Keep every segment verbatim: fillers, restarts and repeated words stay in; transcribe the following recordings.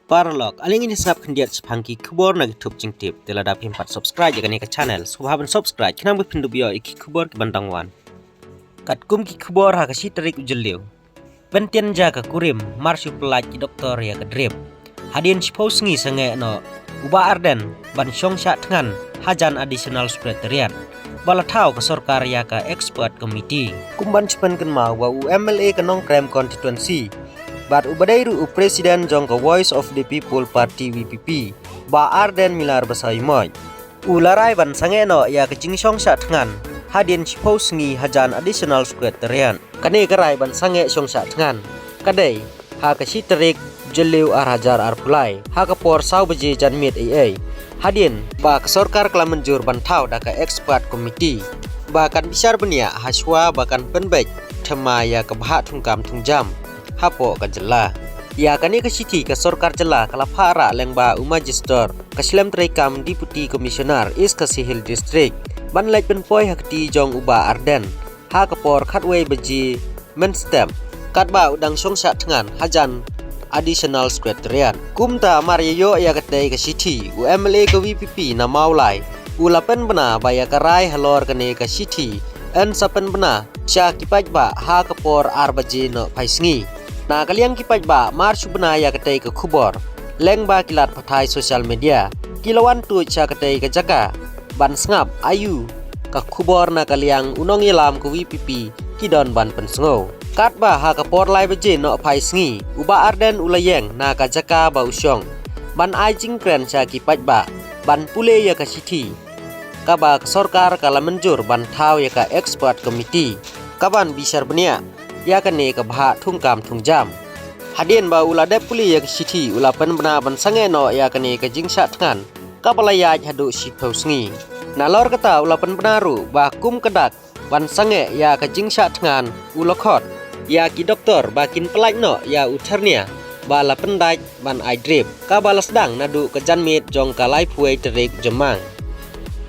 Paralok, ale ngin ïa sngap khyndiat shaphang ki khubor na ki thup jingtip. Te lada phim pat subscribe ïa kane ka channel, sngewbha ban subscribe khnang ba phin dup ïoh ïa ki khubor ki ban dang wan. Katkum ki khubor, ha ka shi tarik u Jylliew, pyntien ja ka kurim mar shu pyllait ki doktor ïa ka drip. Hadien shiphew sngi sangeh noh u Bah Ardent ban shong shah thngan hajan Additional Secretariat ba la thaw ka sorkar ïa ka expert committee. Kum ban shu pynkynmaw ba u M L A ka Nongkrem constituency bad uba dei ruh u president jong ka Voice of the People Party, V P P, Bah Ardent Miller Basaiawmoit, u la rai ban sangeh noh ïa ka jingshong shah thngan hadien shiphew sngi hajan Additional Secretariat. Kane ka rai ban sangeh shong shah thngan ka dei ha ka shi tarik Jylliew ar hajar arphew lai, ha ka por saw baje janmiet eiei, hadien ba ka sorkar ka la mynjur ban thaw da ka expert committee ba kan bishar bniah hashwa ba kan pynbeit thymmai ïa ka bhah thungkam thungjam hapoh ka jylla. Ïa kane ka shithi ka sorkar jylla ka la phah rah lyngba u Magister ka shlem treikam Deputy Commissioner East Khasi Hills District ban leit pynpoi ha kti jong u Bah Ardent ha ka por khatwei baje mynstep, katba u dang shong shah thngan hajan Additional Secretariat. Kumta mar ïa ïoh ïa katei ka shithi, u M L A ka V P P na Mawlai u la pynbna ba ïa ka rai halor kane ka shithi yn sa pynbna sha ki paidbah ha ka por ar baje nohphai sngi. Na ka liang ki paidbah mar shu bna ïa katei ka khubor lyngba ki lad pathai social media, ki la wan tuid sha katei ka jaka ban sngap aïu ka khubor na ka liang u nongïalam ka V P P ki don ban pynsngew. Katba ha ka por lai baje nohphai sngi u Bah Ardent u la ïeng na ka jaka ba u shong ban ai jingkren sha ki paidbah ban pule ïa ka shithi kaba ka sorkar ka la mynjur ban thaw ïa ka expert committee kaban bishar bniah ïa kane ka bhah thungkam thungjam. Hadien ba u la dep pule ïa ka shithi, u la pynbna ban sangeh noh ïa kane ka jingshah thngan kaba la ïaid haduh shiphew sngi. Nalor kata u la pynbna ruh ba kum ka dak ban sangeh ïa ka jingshah thngan u la khot ïa ki doktor ba kin pyllait noh ïa u Thernia ba la pyndait ban ai drip, kaba la sdang naduh ka janmiet jong ka laiphew tarik Jymmang.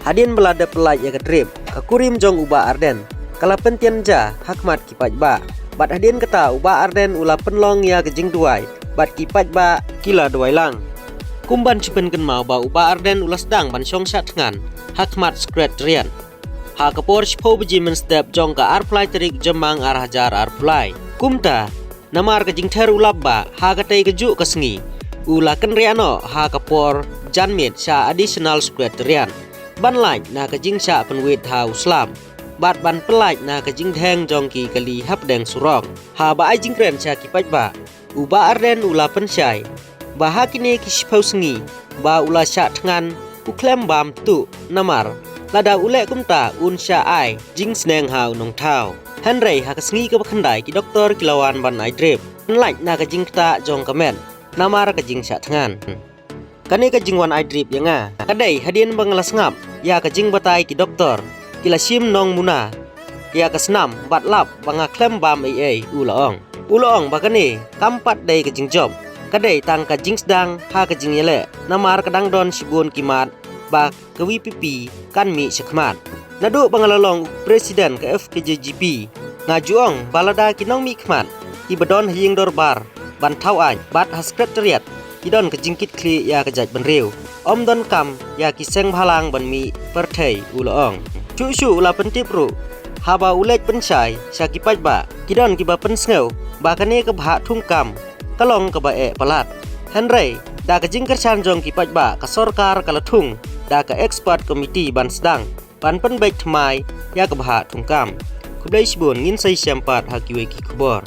Hadien ba la dep pyllait ïa ka drip, ka kurim jong u Bah Ardent ka la pyntien ja ha khmat ki paidbah. Bad hadien kata u Bah Ardent u la pynlong ïa ka jingduwai bad ki paidbah ki la duwai lang. Kum ban shu pynkynmaw ba u Bah Ardent u la sdang ban shong shah thngan ha khmat Secretariat ha ka por shiphew baje mynstep jong ka arphew lai tarik Jymmang ar hajar arphew lai. Kumta namar ka jingther u lap ba ha katei ka juh ka sngi u la kynriah noh ha ka por janmiet sha Additional Secretariat ban lait na ka jingshah pynwit ha u slap bad ban pyllait na ka jingdheng jong ki kali hapdeng surok. Haba ai jingkren sha ki paidbah, u Bah Ardent u la pynshai ba ha kine ki shiphew sngi ba u la shah thngan u khlem bam tuh, namar lada u leh kumta un shah ai jingsneng ha u nongthaw. Hynrei ha ka sngi kaba khyndai ki doktor ki la wan ban ai drip, pynlait na ka jingktah jong ka met namar ka jingshah thngan. Kane ka jingwan ai drip ïa nga ka dei hadien ba nga la sngap ïa ka jingbatai ki doktor, ki la shim nongmuna ïa ka snam bad lap ba nga khlem bam ei ei, u la ong. U la ong ba kane kam pat dei ka jingjop, ka dei tang ka jingsdang ha ka jingïaleh, namar ka dang don shibun ki mat ba ka V P P kan mih shakhmat. Naduh ba nga la long u president ka F K J G P, nga ju ong ba lada ki nongmihkhmat kiba don ha ïing dorbar ban thaw aiñ bad ha Secretariat ki don ka jingkitkhlieh ïa ka jaitbynriew, ym donkam ïa ki seng bhalang ban mih pyrthei, u la ong. Shuh shuh u la pyntip ruh haba u leit pynshai sha ki paidbah, ki don kiba pynsngew ba kane ka bhah thungkam ka long kaba eh palat. Hynrei da ka jingkyrshan jong ki paidbah, ka sorkar ka la thung da ka expert committee ban sdang ban pynbeit thymmai ïa ka bhah thungkam. Khublei shibun, ngin sa ïashem pat ha kiwei ki khubor.